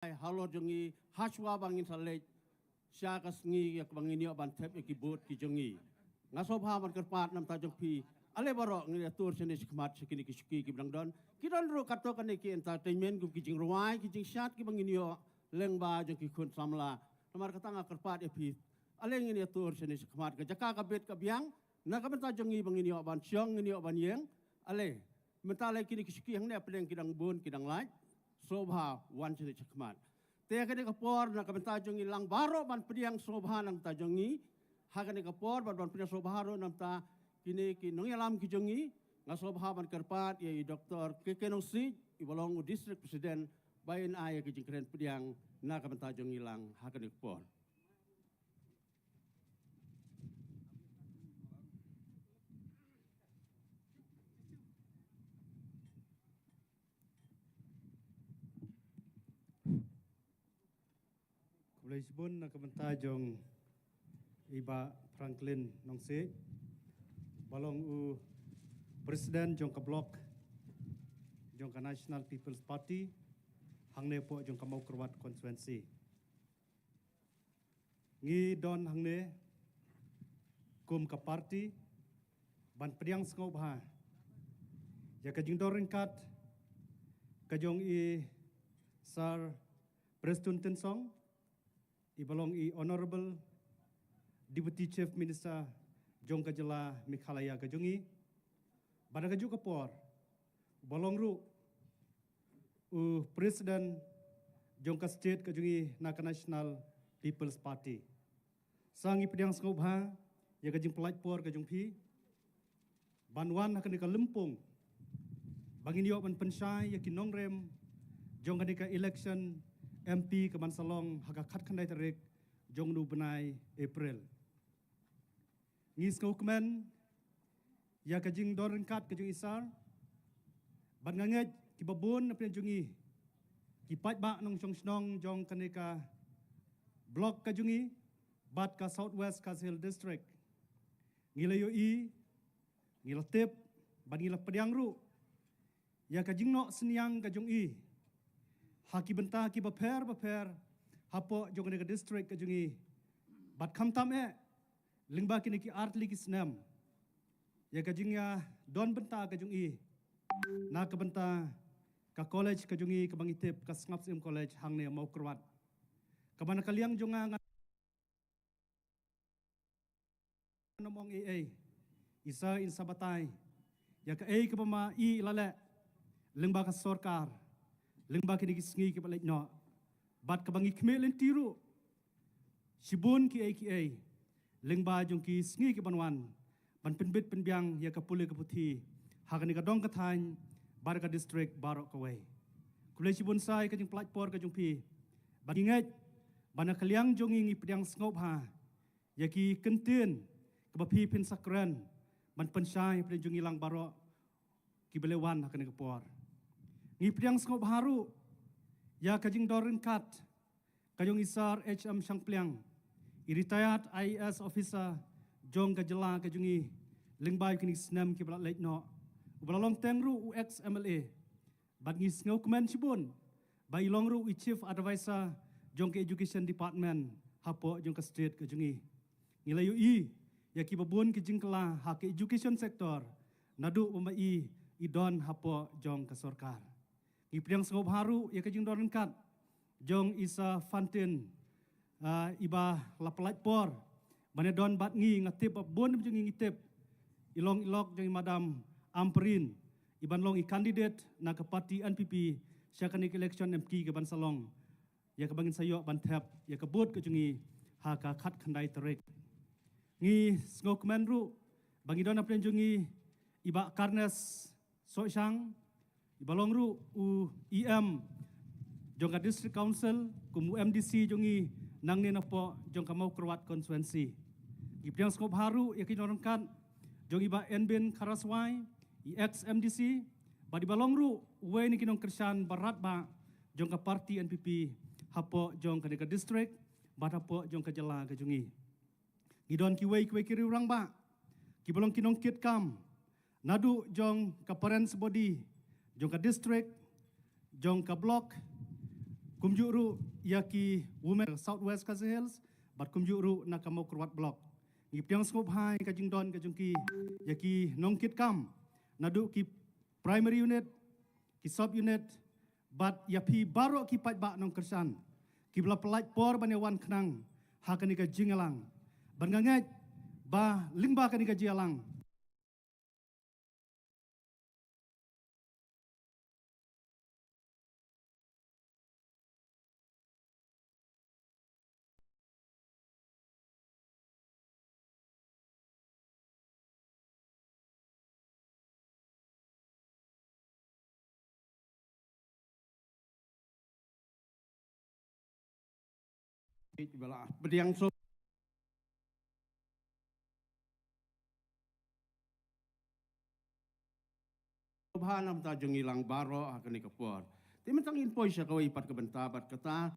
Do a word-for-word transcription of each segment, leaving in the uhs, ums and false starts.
halor jong ngi, hashwa ba ngin sa leit sha ka sngi ïa kaba ngin ïoh ban thep ïa ki vote ki jong ngi. Nga sngewbha ban kyrpad namar ta jong phi, ale baroh ngin ïa tur shane shakhmat sha kine ki shuki kiba dang don. Ki don ruh katto katne ki entertainment kum ki jingrwai, ki jingshad kiba ngin ïoh lyngba jong ki khun samla. Namar kata nga kyrpad ïa phi, ale ngin ïa tur shane shakhmat, ka jaka ka bit ka biang, na ka bynta jong ngi ba ngin ïoh ban shong, ngin ïoh ban ïeng. Ale, mynta lei kine ki shuki hangne pdeng ki dang bun, ki dang lait. Sngewbha wan shane shakhmat. Te ha kane ka por na ka bynta jong ngi lang baroh ban pdiang sngewbha na ka bynta jong ngi. Ha kane ka por ban, ban pdiang sngewbha ruh na ka bynta kine ki nongïalam ki jong ngi. Nga sngewbha ban kyrpad ïa i Doktor K K Nongsiej, iba long u District President, ba in ai ïa ki jingkren pdiang na ka bynta jong ngi lang ha kane ka por. Khublei shibun na ka bynta jong i Bah Franklin Nongsiej, ba long u President jong ka Block jong ka National People's Party hangne hapoh jong ka Mawkyrwat Constituency. Ngi don hangne kum ka party ban pdiang sngewbha ïa ka jingdon ryngkat ka jong i Sir Prestone Tynsong, iba long i Honorable Deputy Chief Minister jong ka jylla Meghalaya ka jong ngi. Bad ha kajuh ka por, uba long ruh u President jong ka state ka jong ngi na ka National People's Party. Sa ngi pdiang sngewbha ïa ka jingpyllait por ka jong phi ban wan ha kane ka lympung ba ngin ïoh ban pynshai ïa ki nongrim jong kane ka election M P kaban sa long ha ka khatkhyndai tarik jong u bnai April. Ngi sngewkmen ïa ka jingdon ryngkat ka jong i Sir, bad nga ngeit kiba bun na pdeng jong ngi, ki paidbah nongshong shnong jong kane ka Block ka jong ngi bad ka South West Khasi Hills District, ngi la ïohi, ngi la tip bad ngi la pdiang ruh ïa ka jingnoh synñiang ka jong i ha ki bynta kiba pher ba pher hapoh jong kane ka district ka jong i. Bad khamtam eh lyngba kine ki artylli ki snem, ïa ka jingïadon bynta ka jong i na ka bynta ka college ka jong i kaba ngi tip ka Sngap Syiem College hangne Mawkyrwat, kaba na ka liang jong nga, nga nym ong ei ei. I Sir in sa batai ïa kaei kaba ma i la leh lyngba ka sorkar lyngba kine ki sngi kiba leit noh. Bad kaba ngi khmih lynti ruh shibun kiei kiei lyngba jong ki sngi kiban wan ban pynbit pynbiang ïa ka pule ka puthi ha kane ka dong ka thaiñ bad ka district baroh kawei. Khublei shibun Sir ïa ka jingpyllait por ka jong phi. Bad ngi ngeit ba na ka liang jong ngi ngi pdiang sngewbha ïa ki kyntien kaba phi phin sa kren ban pynshai hapdeng jong ngi lang baroh kiba la wan ha kane ka por. Ngi pdiang sngewbha ruh ïa ka jingdon ryngkat ka jong i Sir H M Shangpliang, i retired I A S officer jong ka jylla ka jong ngi lyngba kine ki snem kiba la leit noh, uba la long teng ruh u ex M L A. Bad ngi sngewkmen shibun ba i long ruh i Chief Advisor jong ka Education Department hapoh jong ka state ka jong ngi. Ngi la ïohi ïa kiba bun ki jingkylla ha ka education sector naduh ba ma i i don hapoh jong ka sorkar. Ngi pdiang sngewbha ruh ïa ka jingdon ryngkat jong i Sir Fantin, ah, iba la pyllait por ban ïadon bad ngi. Nga tip ba bun jong ngi ngi tip i long i lok jong i Madam Ampareen, iban long i candidate na ka party N P P sha kane ka election M P kaban sa long, ïa kaba ngin sa ïoh ban thep ïa ka vote ka jong ngi ha ka khatkhyndai tarik. Ngi sngewkmen ruh ba ngi don hapdeng jong ngi i Bah Carnes Sohshang, iba long ruh u E M jong ka District Council kum u M D C jong ngi nangne napoh jong ka Mawkyrwat Constituency. Ngi pdiang sngewbha ruh ïa ki nongryngkat jong i Bah Enbin Kharaswai, i ex M D C, bad iba long ruh uwei na ki nongkyrshan ba radbah jong ka party N P P hapoh jong kane ka district bad hapoh jong ka jylla ka jong ngi. Ngi don kiwei kiwei ki riew rangbah kiba long ki nongkitkam naduh jong ka parents body jong ka district, jong ka block, Kumjuh ruh ïa ki women South West Khasi Hills, bad kumjuh ruh na ka Mawkyrwat Block. Ngi pdiang sngewbha ïa ka jingdon ka jong ki, ïa ki nongkitkam, naduh ki primary unit, ki sub unit, bad ïa phi baroh ki paidbah nongkyrshan, kiba la pynlait por ban ïa wan khnang ha kane ka jingïalang. Bad nga ngeit ba lyngba kane ka jingïalang, Ba la pdiang sngewbha na bynta jong ngi lang baroh ha kane ka por. Te mynta ngin poi sha kawei pat ka bynta bad kata.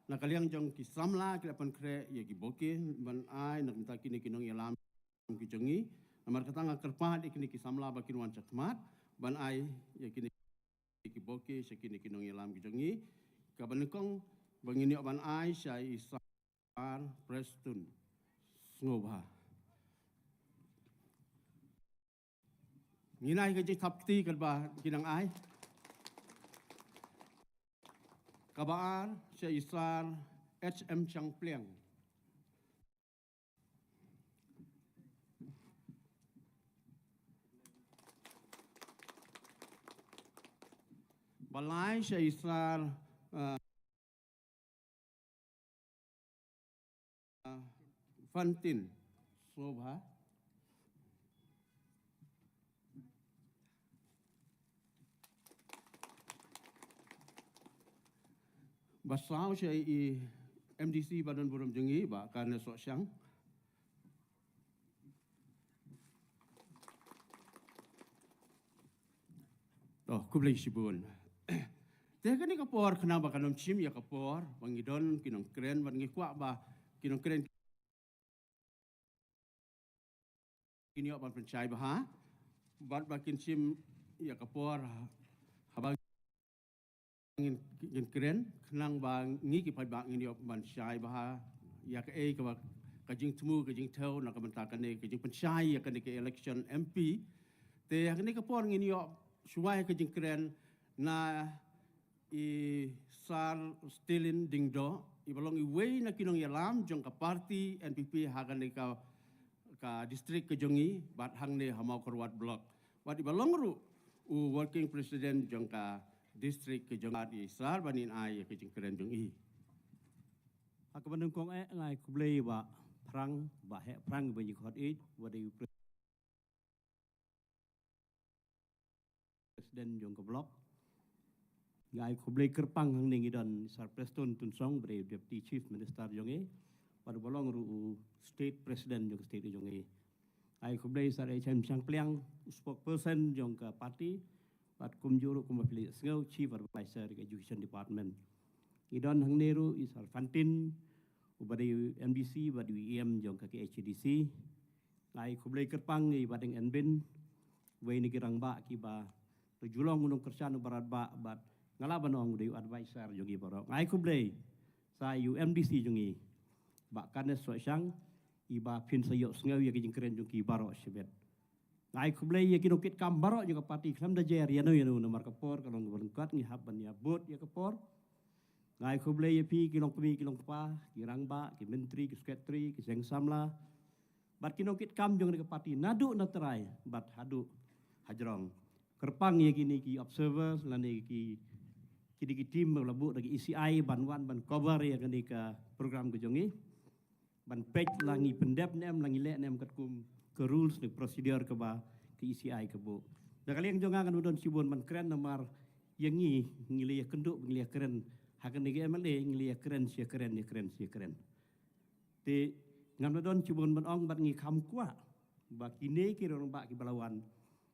Na ka liang jong ki samla ki la pynkhreh ïa ki bokeh ban ai na ka bynta kine ki nongïalam ki jong ngi. Namar kata nga kyrpad ïa kine ki samla ba kin wan shakhmat ban ai ïa kine ki bokeh sha kine ki nongïalam ki jong ngi. Kaba nyngkong ba ngin ïoh ban ai sha i Sir Preston Sngewbha. Ngin ai ka jingthap kti katba ki nang ai. Kaba ar sha i Sir H M Shangpliang. Ba lai sha i Sir, uh, Fantin Sngewbha. Ba saw sha i M D C ba don burom jong ngi, Bah Kanna Sohshang. Oh, khublei shibun. Te kane ka por khnang ba kan ym shim ïa ka por ba ngi don ki nongkren, ba ngi kwah ba ki nongkren kin ïoh ban pynshai bha, bad ba kin shim ïa ka por haba ngin, ngin kren, khnang ba ngi ki paidbah ngin ïoh ban shai bha ïa kaei kaba ka jingthmu, ka jingthew na ka bynta kane ka jingpynshai ïa kane ka election M P. Te ha kane ka por ngin ïoh shuwa ïa ka jingkren na i Sir Stilin Diengdoh, iba long iwei na ki nongïalam jong ka party N P P ha kane ka, ka district ka jong ngi, bad hangne ha Mawkyrwat Block. Bad iba long ruh u working president jong ka district ka jong ngi, i Sir, ban ai ïa ka jingkren jong i. Ha kaba nyngkong eh nga ai khublei Bah Phrang, Bah Heh Phrang ba ngi khot ïeit, ba dei u President jong ka block. Nga ai khublei kyrpang hangne ngi don Sir Prestone Tynsong, ba dei Deputy Chief Minister jong ngi, bad uba long ruh u State President jong ka state jong ngi. Nga ai khublei Sir H M Shangpliang, u spokesperson jong ka party, bad kumjuh ruh kumba phi la sngew Chief Advisor ka Education Department. Ngi don hangne ruh i Sir Fantin, uba dei u M D C bad u E M jong ka K H A D C. Nga ai khublei kyrpang ïa i Bah Deng N Byn, uwei na ki rangbah kiba la ju long u nongkyrshan uba radbah, bad nga lah ban ong u dei u advisor jong ngi baroh. Nga ai khublei sa ïa u M D C jong ngi, Bah Kanna Sohshang, iba phin sa ïohsngew ïa ki jingkren jong ki baroh shibit. Nga ai khublei ïa ki nongkitkam baroh jong ka party, khlem da jer ïano ïano, namar ka por ka long kaba lyngkot, ngi hap ban ïa bud ïa ka por. Nga ai khublei ïa phi ki longkmie ki longkpa, ki rangbah, ki myntri, ki secretary, ki seng samla, bad ki nongkitkam jong ka party naduh na trai bad haduh hajrong. Kyrpang ïa kine ki observers lane ki, kine ki team ba la buh da ki E C I ban wan ban cover ïa kane ka program ka jong ngi, ban peit la ngi pyndep ne em, la ngi leh ne em katkum ka rules ne procedure kaba ka E C I ka buh. Da ka liang jong nga ngan ym don shibun ban kren, namar ïa ngi, ngi la ïakynduh, ngi la ïakren ha kane ka M L A, ngi la ïakren shi ïakren, ïakren shi ïakren. Te ngam don shibun ban ong, bad ngi kham kwah ba kine ki rangbah kiba la wan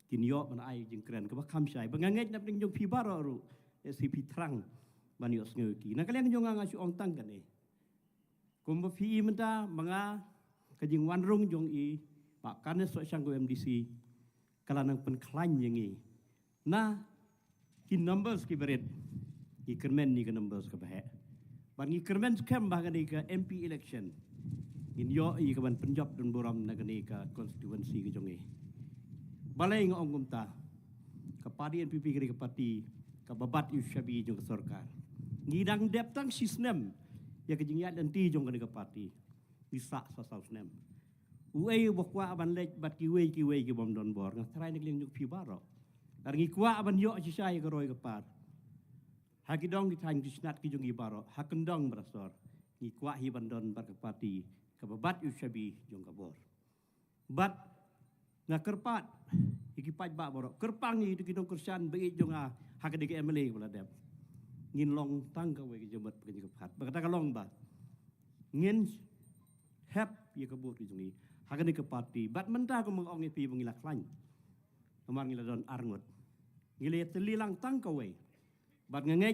kin ïoh ban ai jingkren kaba kham shai, ba nga ngeit na pdeng jong phi baroh ruh, eh, sa phi thrang ban ïohsngew ïa ki. Na ka liang jong nga nga shu ong tang kane. Kumba phi i mynta, ba nga, ka jingwan rung jong i Bah Kanna Sohshang kum M D C ka la nang pynkhlaiñ ïa ngi na ki numbers kiba rit. Ngi kyrmen ïa ka numbers kaba heh. Bad ngi kyrmen skhem ba ha kane ka M P election ngin ïoh ïa kaban pynjop don burom na kane ka constituency ka jong ngi. Balei nga ong kumta? Ka party N P P kane ka party kaba bat ïa u shabi jong ka sorkar. Ngi dang dep tang shi snem ïa ka jingïaid lynti jong kane ka party. Ngi sah sa saw snem. Uei uba kwah ban leit bad kiwei kiwei ki bym don bor? Nga tharai na ka liang jong phi baroh. Ar ngi kwah ban ïoh shisha ïa ka roi ka par. Ha ki dong ki thaiñ ki shnat ki jong ngi baroh, ha kyndong bad ha sor, ngi kwah hi ban don bad ka party kaba bat ïa u shabi jong ka bor. Bad nga kyrpad ïa ki paidbah baroh, kyrpang ïa ki nongkyrshan ba ïeit jong nga ha kane ka M L A kaba la dep. Ngin long tang kawei ka jingmut ba ka jingkyrpad. Ba kata ka long ba ngin hep ïa ka vote ka jong ngi ha kane ka party. Bad mynta kumba nga ong ïa phi ba ngi la khlaiñ. Namar ngi la don ar ngut. Ngi la ïatylli lang tang kawei. Bad nga ngeit